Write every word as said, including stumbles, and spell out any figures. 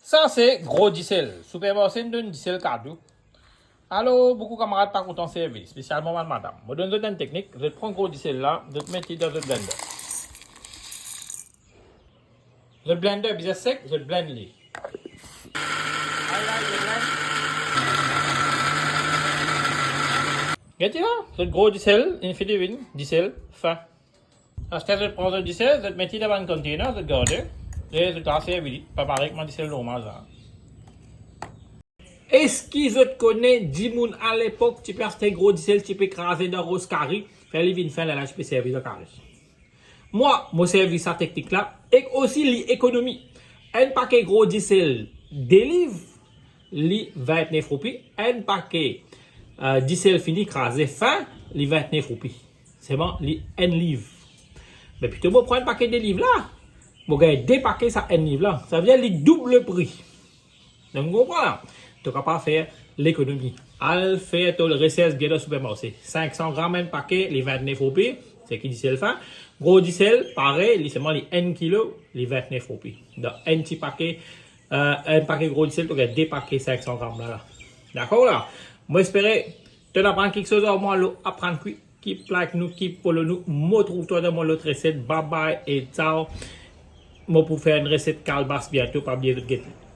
Sa se gro disel. Sipermarse inn donn disel kado. Alor, boukou kamarad pa kontan servi, spesialman bann madam. Mo donn zot enn teknik, zot pran gro disel la, zot met li dan zot blender. Zot blender bizin sek, zot blend li. Gete la, zot gro disel inn fini vinn disel fin. Aster zot pran zot disel, zot met li dan bann container, zot garde, e zot al servi li. Pa parey kouma disel normal sa. Eski zot kone dimoun alepok ti pe aste gro disel, ti pe kraze dan ros kari, fer li vinn fin, lerla ti pe servi dan kari? Mwa, mo servi sa teknik la, ek osi li ekonomi. Enn pake gro disel de liv, li vintnef roupi. Enn pake, euh, disel fini kraze fin, li vintnef roupi. Selman li enn liv. Me plito mo pran enn pake de liv la, mo gagn de pake sa enn liv la. Savedir li doub lepri. Donk, ou konpran la? To kapav fer lekonomi. Al fer to resers bien dan sipermarse. Sink san gram enn pake, li vintnef roupi, seki disel fin. Gro disel, parey, li selman li enn kilo, li vintnef roupi. Dan enn ti pake, euh, enn pake gro disel, to gagn de pake sink san gram la, la. Dakor la? Mo espere to'nn aprann kiksoz ar mwa lor Aprann Kwi. Keep like nou, keep follow nou. Mo trouv twa dan mo lot reset. Bye bye e ciao. Mo pou fer enn reset kalbas biento, pa bliye zot gete.